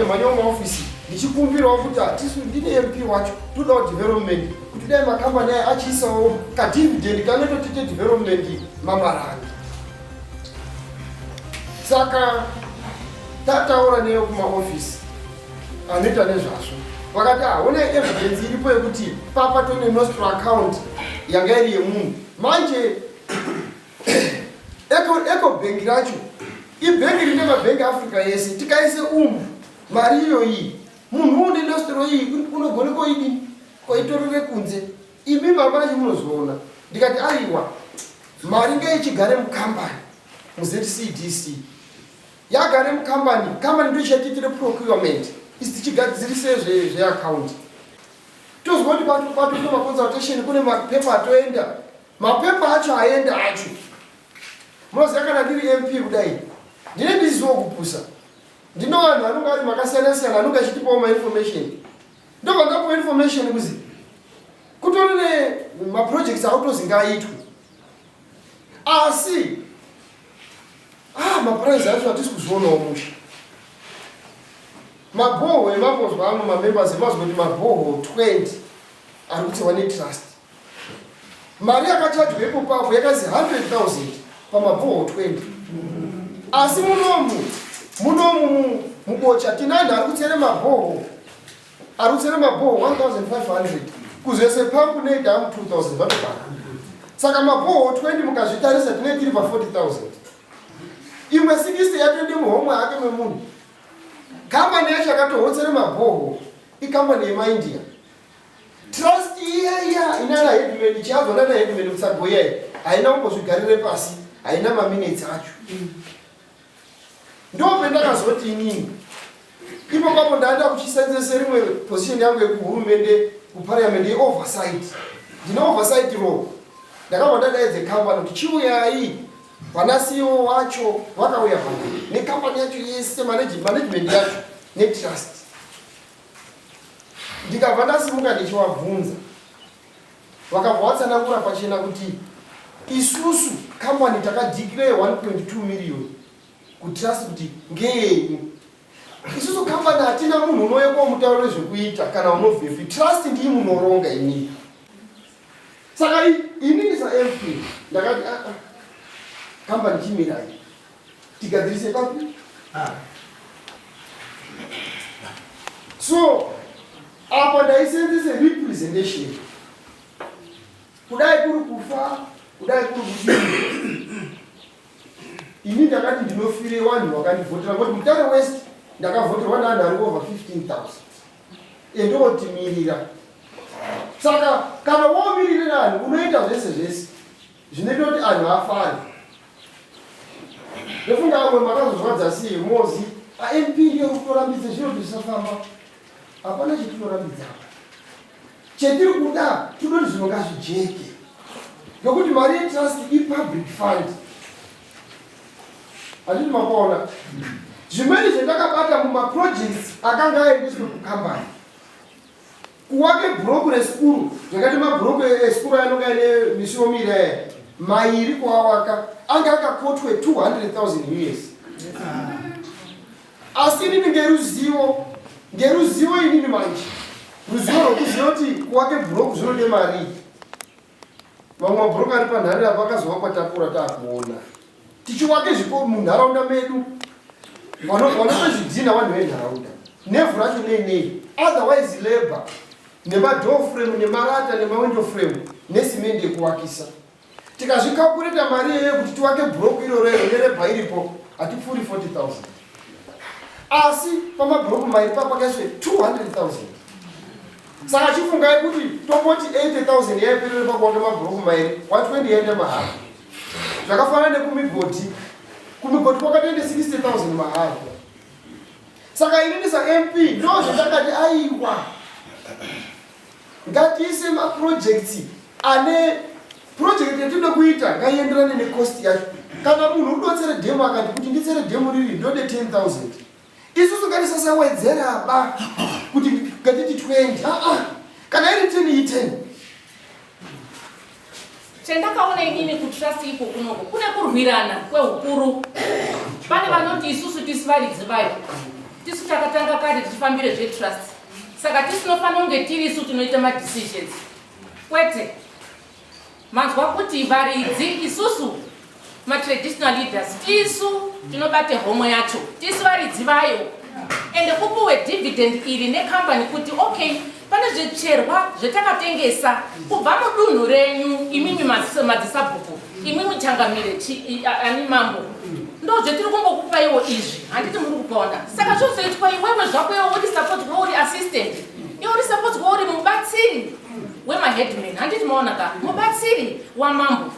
mhanya mhanya mumaofisi ndichikumbirawo kuti hatisu ndine MP wacho, todawo development, kuti dai makambani aya achiisawo kadividend kanototite development mamarange. Saka tataura neyo kumaofisi anoita nezvazvo, vakati haona evidence iripo yekuti papa tone nostro account yanga iri yemunhu. Manje Ecobank racho ibhengi rine mabhengi Africa yese, tikaise umu mari iyoyi, munhu une nostro iyi unogone koidini koitorere kunze, imi mamachi munozoona. Ndikati aiwa, mari ngaichigare mukambani, muZCDC, yagare mukambani, kambani ndo ichatiitire procurement, isi tichigadzirise zveaccount. Tozwa kuti kwatoitwa maconsultation, kune mapepa atoenda, mapepa acho aenda acho. Munoziva, kana ndiri MP kudai, ndine ndiziwo kupusa, ndino vanhu vanonge vari makasiyana siyana anonge achitipawo mainformation. Ndobva ndapuwa information kuzi kutori nemaprojects akutozi ngaaitwe, asi maprice acho hatisi kuzvionawo mushe. Mabhoho emambozwa amwe mamembers emazwa kuti mabhoho 20 ari kutsewa netrust, mari yakachajwa ipo papo yakazi 100,000 pamabhoho 20. Asi munomu muBocha tina anhu ari kutsere mabhoho, ari kutsere mabhoho 1500, kuzoise pampu nedhamu 2000 vatobhara. Saka mabhoho 20 mukazvitarisa, tinee tiri pa 40,000, imwe 60 yatoende muhomwe ake memunhu. Kambani yacho yakatohotsere mabhoho ikambani yemaIndia. Trust iya iya inana headman ichiabva nana headman kutsagoya haina kumbozvigarire pasi, haina maminutes acho. Ndopendakazoti inini ipo papo ndaenda kuchisenzese rimwe position yangu yekuhurumende, kuparliament, yeoversight. Ndine oversight role. Ndakabva ndadaidze kambani kuti chiuyai vana CEO wacho. Vakauya pano nekambani yacho yese, management yacho netrust. Ndikabva ndasimuka ndichivabvunza, vakabva vatsanangura pachena kuti isusu kambani takadeclare 1.2 million kutrust kuti ngeyenyu. Isusu kambani hatina munhu unouya komutaurire zvekuita kana unobvepi. Trust ndii munoronga inini. Saka inini saMP ndakati aa, kambani chimirai tigadzirise papi. So apa ndaisenzese representation, kudai kuri kufa, kudai kuri kudii, ini ndakati ndinofire vanhu vakandivhotera, kuti Mutare West ndakavhoterwa neanhu ari over 15,000 endotimirira. Saka kana womirire anhu, unoita zvese zvese zvinoita kuti anhu afare. Ndofunga amwe makazozwadza sei mozi aMP ndiyo kutorambidze zviro kuti zvisafamba. Hapana chetinorambidza. Chetiri kuda, tinoti zvino ngazvijeke, nokuti mari yetrust ipublic fund. Handiti mapaona zvimweni zvendakabata mumaprojects akanga aendeswe kukambani kuwake bhuroku resikuru, zvakati mabhuroku esikuru anonga aine misiwo miiri aya mairi, kuawaka anga akakotwe 200,000 US. Asi inini ngeruzivo inini manje, ruzivo rwokuziva kuti kuwake bhuroku zvinode mari, mamwe mabhuroku ari panhare apo akazovakwa takura taakuona tichiwake zvikoro munharaunda medu, vanope zvidhina vanhu venharaunda nevhu racho nei nei, otherwise labor nemadoor frame nemarata nemawindow frame nesimendi yekuwakisa. Tikazvicalculata mari iyoyo kuti tiwake bhuroku iroro iro nelabour iripo, hatipfuuri 40,000. Asi pamabhuroku mairi papakaiswe 200,000. Saka chifungai kuti tomboti 80,000 yaiperere pakuwaka mabhuroku mairi, 120 yaenda mahara. Zvakafanana nekumigodhi, kumigodhi kwakatoende 60,000 mahara. Saka inini saMP ndo zvandakati aiwa, ngatiise maprojects ane project yatinoda kuita ngaienderane necost yacho. Kana munhu udotsere dhemu akati kuti nditsere dhemu riri ndode 10,000, isusu ngatisasawedzera ba kuti ngatiti 20. Aa, kana iri 10, i10. Chendakaona inini kutrust iko kunoko kune kurwirana kweukuru. Pane vanoti isusu tisi varidzi vayo, tisu. Tisu takatanga kare tichifambire zvetrust, saka tisinofanira kunge tiri isu tinoita madecisions. Kwete. Manzwa kuti varidzi isusu matraditional leaders tisu tinobate homwe yacho, tisu varidzi vayo, ende kupuwe dividend iri nekambani kuti okay, pane zvicherwa zvetakatengesa kubva mudunhu renyu imimi madzisabhuku, imimi changamire, ani mambo, ndo zvetiri kumbokupaiwo izvi, handiti muri kupaona? Saka zvozoitwa iwewe zvako, iwe uri support, iwe uri assistant, iwe uri support, iwe uri mubatsiri wemaheadman, handiti maona ka, mubatsiri wamambo.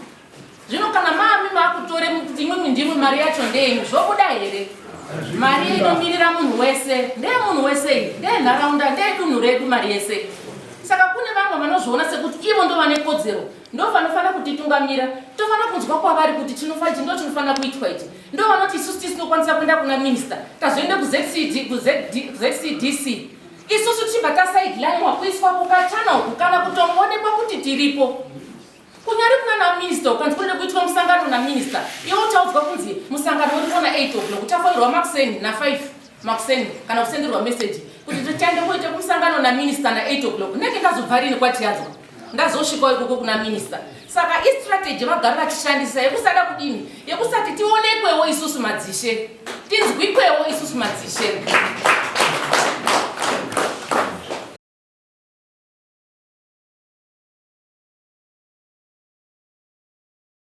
Zvino kana mami makutore kuti imwimwi ndimwi mari yacho ndeyenyu, zvobuda here? Mari inomirira munhu wese, ndeyemunhu wese iyi, ndeyenharaunda, ndeyedunhu redu mari yese. Saka kune vamwe vanozviona sekuti ivo ndo vane kodzero, ndo vanofanira kutitungamira, tofanira kunzwa kwavari kuti chinofa ichi ndo chinofanira kuitwa ichi. Ndo vanoti isusu tisinokwanisa kuenda kuna minista, tazoenda kuZCDC, isusu tichibva tasidelinewa, kuiswa kukachana uku, kana kutomboonekwa kuti tiripo. Kunyari kuna naminista, ukanzi kunode kuitwa musangano naminista, iwe uchaudzwa kunzi musangano uri kona 8 o'clock, uchafonerwa makuseni na5 makuseni kana kusenderwa meseji kuti tichaende kuite musangano naminista na8 o'clock. Ndenge ndazobva rini kwatiyadzwa ndazosvikawo ikoko kuna minista? Saka istrategy vagara vachishandisa yekusada kudini, yekusati tionekwewo isusu madzishe, tinzwikwewo isusu madzishe.